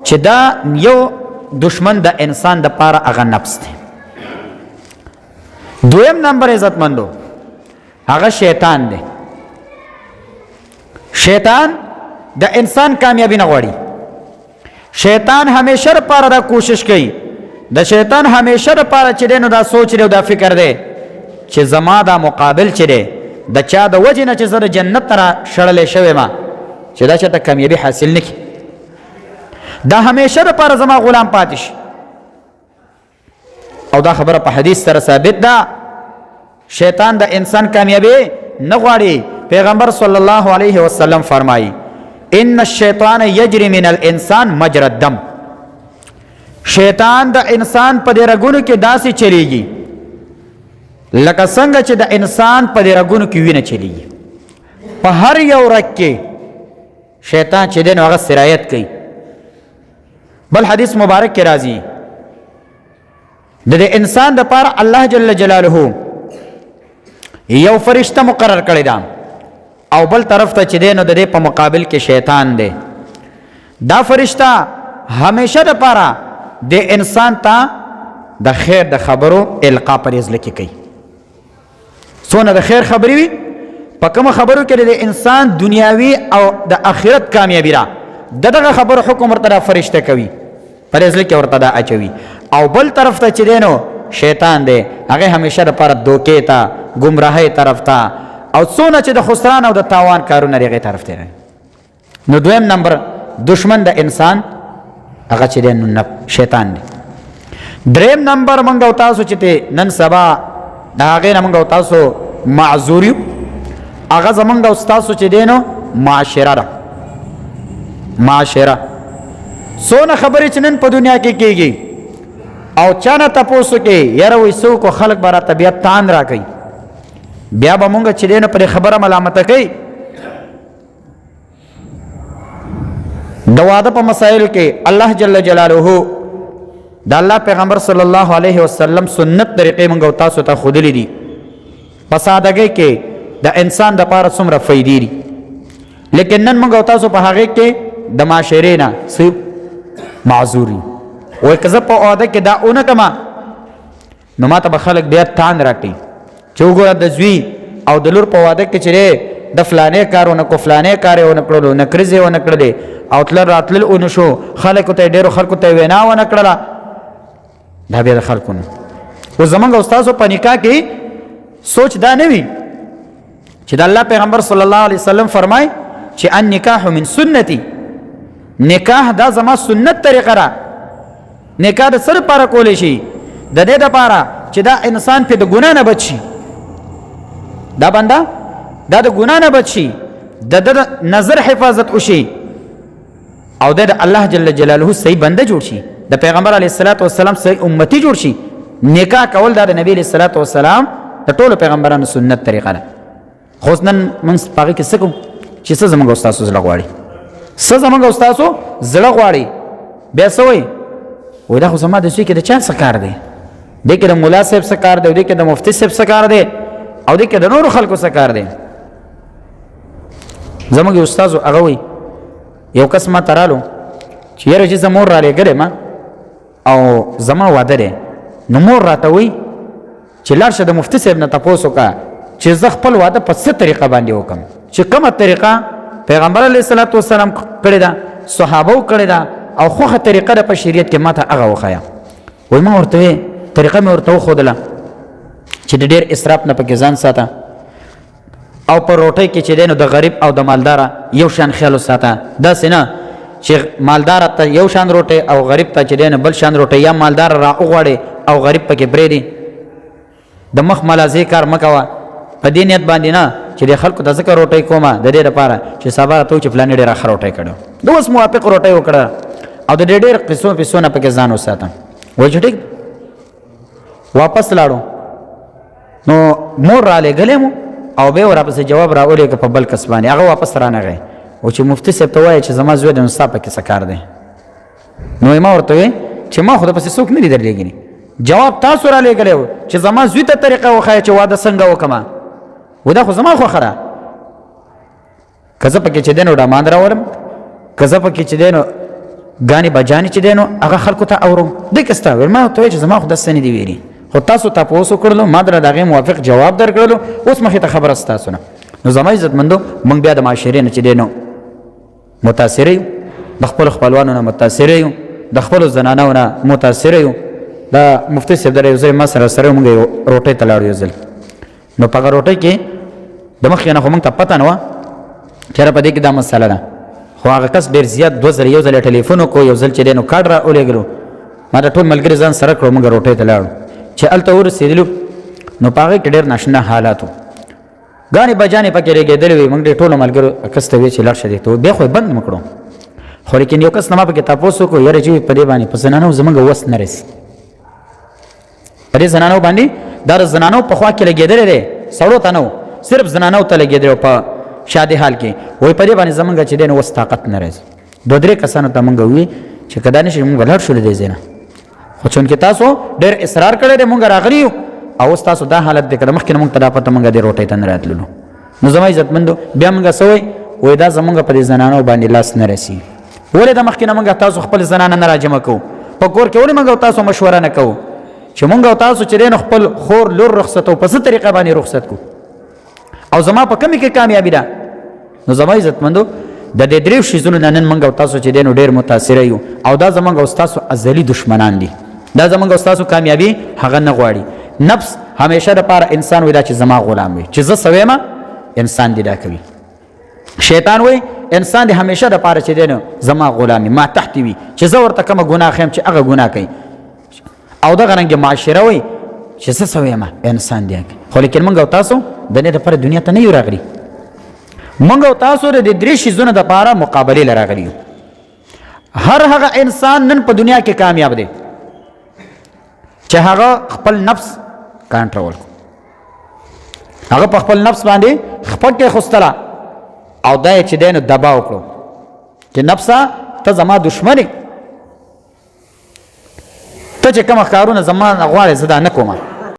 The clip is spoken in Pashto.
چې دا یو دشمن د انسان د پاره هغه نفس دی. دویم نمبر عزتمندو هغه شیطان دی. شیطان د انسان کامیابی نه غواړي. شیطان همیشه لپاره دا کوشش کوي، د شیطان همیشه لپاره چې دی نو دا سوچ دی او دا فکر دی چې زما دا مقابل چې دی د چا د وجې نه چې زه د جنت ته را شړلی شوی ما، چې دا چېرته کامیابي حاصل نه کړي، دا همیشه لپاره زما غلام پاتې شي. او دا خبره په حدیث سره ثابت ده، شیطان د انسان کامیابی نه غواړي. پیغمبر صلی الله علیه وسلم فرمایي ان الشیطان یجری من الانسان مجرى الدم. شیطان د انسان په دې رګونو کې داسې چلیږي لکه څنګه چې د انسان په دې رګونو کې وینه چلیږي. په هر یو رګ کې شیطان چې دی نو هغه سرایت کوي. بل حدیث مبارک کې راځي د دې انسان د پاره الله جل جلاله یو فرشته مقرر کړی ده او بل طرف ته چې دی نو د دې په مقابل کې شیطان دی. دا فرشته همیشه د پاره د انسان ته د خیر د خبرو القا پر زړه کې کوي. څونه د خیر خبرې وي، په کومو خبرو کې د انسان دنیاوي او د آخرت کامیابي را د دغه خبرو حکم ورته دا فرشته کوي، پر زړه کې ورته دا اچوي. او بل طرف ته چې دی نو شیطان دی، هغه همیشه دپاره دوکې ته، ګمراهۍ طرف ته، او څونه چې د خسران او د تاوان کارونه دی هغې طرف ته. نو دویم نمبر دشمن د انسان هغه چې دی نو شیطان دی. دریم نمبر موږ او تاسو چې ته نن سبا د هغې نه موږ او تاسو معذور یو، هغه زمونږ او ستاسو چې دی نو معاشره ده. معاشره څونه خبرې چې نن په دنیا کې کېږي او چا نه تپوس وکړي یاره وایي څوک خلک به راته بیا تان راکوي، بیا به مونږ چې دی نو پرې خبره ملامته کوي. د واده په مسایلو کې الله جل جلاله د الله پیغمبر صلی الله علیه وسلم سنت طریقې مونږ او تاسو ته ښودلې دي. په سادهګۍ کې د انسان د پاره څومره فایدې دي، لیکن نن مونږ او تاسو په هغې کې د معاشرې نه څه معذور یو. وایي که زه په واده کې دا ونه کړم نو ماته به خلک بیا تان راکړي چې وګوره د زوی او د لور په واده کې چې دی د فلانې کار ونه کړو، فلانې کار یې ونه کړلو، نکریزې ونه کړلې او تلل راتلل ونه شو، خلکو ته ډېرو خلکو ته وینا ونه کړله. دا بیا د خلکو نه. اوس زمونږ او ستاسو په نکاح کې سوچ دا نه وي چې د الله پیغمبر صلی الله علیه وسلم فرمای چې النکاح من سنتي، نکاح دا زما سنت طریقه ده. نکاح د څه لپاره کولی شي؟ د دې لپاره چې دا انسان پې د ګناه نه بچ شي، دا بنده دا د ګناه نه بچ شي، د ده نظر حفاظت وشي او د الله جل جلاله صحیح بنده جوړ شي، د پیغمبر علیه الصلاة والسلام صحیح امتی جوړ شي. نکاح کول دا د نبی علیه الصلاة والسلام د ټولو پیغمبرانو سنت طریقه ده. خو اوس نن موږ په هغې کې څه کوو چې څه زموږ او ستاسو زړه غواړي، څه زموږ او ستاسو زړه غواړي. بیا څه وایي؟ وایي دا خو زما د زوی کې د چا څه کار دی، دې کې د ملا صاحب څه کار دی، او دې کې د مفتي صاحب څه کار دی، او دې کې د نورو خلکو څه کار دی. زموږ یو استاد هغه وایي یو کس ما ته رالو چې یاره چې زه مور رالیږلی ما او زما واده دی، نو مور راته وایي چې لاړ شه د مفتي صاحب نه تپوس وکړه چې زه خپل واده په څه طریقه باندې وکړم، چې کومه طریقه پیغمبر علیه الصلاة والسلام کړې ده، صحابه کړې ده، او خوښه طریقه ده په شریعت کې، ما ته هغه وښیه. وایي ما ورته ویې طریقه مې ورته وښودله چې د ډېر اسراف نه پکې ځان ساته، او په روټۍ کې چې دی نو د غریب او د مالداره یو شان خیال وساته، داسې نه چې مالدار ته یو شان روټۍ او غریب ته چې دی نو بل شان روټۍ، یا مالدار را وغواړي او غریب پکې پرېږدي. د مخ ملازې کار مه کوه په دې نیت باندې نه چې د خلکو ته ځکه روټۍ کومه د دې لپاره چې سبا راته چې فلاني ډېره ښه روټۍ کړې، د اوس موافق روټۍ وکړه، او د دې ډېر قصو پیسو نه پکې ځان وساته. وایي چې ټیک واپس لاړو نو مور را لېږلی مو او بیا ورپسې جواب را ولېږه په بل کس باندې، هغه واپس رانغی او چې مفتي صاحب ته وایي چې زما زوی دی نو ستا پکې څه کار دی؟ نو ما ورته وویل چې ما خو د پسې څوک نه دي درلېږلي، جواب تاسو را لېږلی و چې زما زوی ته طریقه وښیه چې واده څنګه وکړم، و دا خو زما خوښه ده، که زه پکې چې دی نو ډامان راوړم، که زه پکې چې دی نو ګانې بجانې چې دی نو هغه خلکو ته اورم. دې کس ته ویل، ما ورته ویل چې زما خو داسې نه دي ویلي، خو تاسو تپوس وکړلو، ما دره د هغې موافق جواب درکړلو، اوس مخې ته خبره ستاسو نه. نو زما عزتمندو، موږ بیا د معاشرې نه چې دی نو متاثر یو، د خپلو خپلوانو نه متاثر یو، د خپلو زنانو نه متاثر یو. دا مفتي صاحب دره یو ځای ما سره سره موږ یو روټۍ ته لاړو یو ځل. نو په هغه روټۍ کې د مخکې نه خو موږ ته پته نه وه چې په دې کې دا مسله ده، خو هغه کس ډېر زیات دوه ځله، یو ځل یې ټلیفون وکړو، یو ځل چې دی نو کارډ را ولېږلو. ما د ټول ملګري ځان سره کړو، موږ روټۍ ته لاړو. چې هلته ورسېدلو نو په هغې کې ډېر ناشنا حالات وو، ګانې بجانې پکې لګېدلې وې. موږ ډېر ټولو ملګرو کس ته ویل چې لاړ شه دې ته، بیا خو یې بند مو کړو. خو لیکن یو کس نه ما پکې تپوس وکړو، یاره چې په دې باندې په زنانو زموږ وس نه رسي، په دې زنانو باندې دا د زنانو په خوا کې لګېدلی دی، سړو ته نه و، صرف زنانو ته لګېدلی په شادي حال کې. وایي په دې باندې زموږ چې دی نو وس طاقت نه راځي. دوه درې کسانو ته موږ وویل چې که دا نه شي موږ به لاړ شو له دې ځای نه، خو چونکې تاسو ډېر اصرار کړی دی موږ راغلي یو، او اوس تاسو دا حالت دی که د مخکې نه موږ ته دا پته موږ دې روټۍ ته نه راتللو. نو زما عزتمندو، بیا موږ څه وایي؟ وایي دا زموږ په دې زنانو باندې لاس نه رسي. ولې د مخکې نه موږ تاسو خپل زنانه نه راجمع کوو په کور کې؟ ولې موږ تاسو مشوره نه کوو چې موږ او تاسو چې دی نو خپل خور لور رخصتو په څه طریقه باندې رخصت کو، او زما په کمې کې کامیابي ده؟ نو زما عزتمندو، د دې دریو شیزونو نه نن موږ او تاسو چې دی نو ډېر متاثره یو، او دا زموږ او ستاسو ازلي دشمنان دي. دا زموږ او ستاسو کامیابي هغه نه غواړي. نفس همیشه دپاره انسان وایي دا چې زما غلام وي، چې زه څه وایم انسان دې دا کوي. شیطان وایي انسان دې همیشه دپاره چې دی نو زما غلام وي، ما تحت وي، چې زه ورته کومه ګناه ښیم چې هغه ګناه کوي. او دغه رنګ معاشره وایي چې زه څه وایم انسان دی کوي. خو لیکن موږ او تاسو د دې دپاره دنیا ته نه یو راغلي، موږ او تاسو د دې درې شیزونو دپاره مقابلې له راغلي یو. هر هغه انسان نن په دنیا کې کامیاب دی چې هغه خپل نفس کنټرول کو، هغه په خپل نفس باندې خپل کې خوستله، او دا یې چې دی نو دبا وکړو چې نفسه ته زما دښمن یې، ته چې کومه کارونه زما نه غواړې زه دا نه کوم.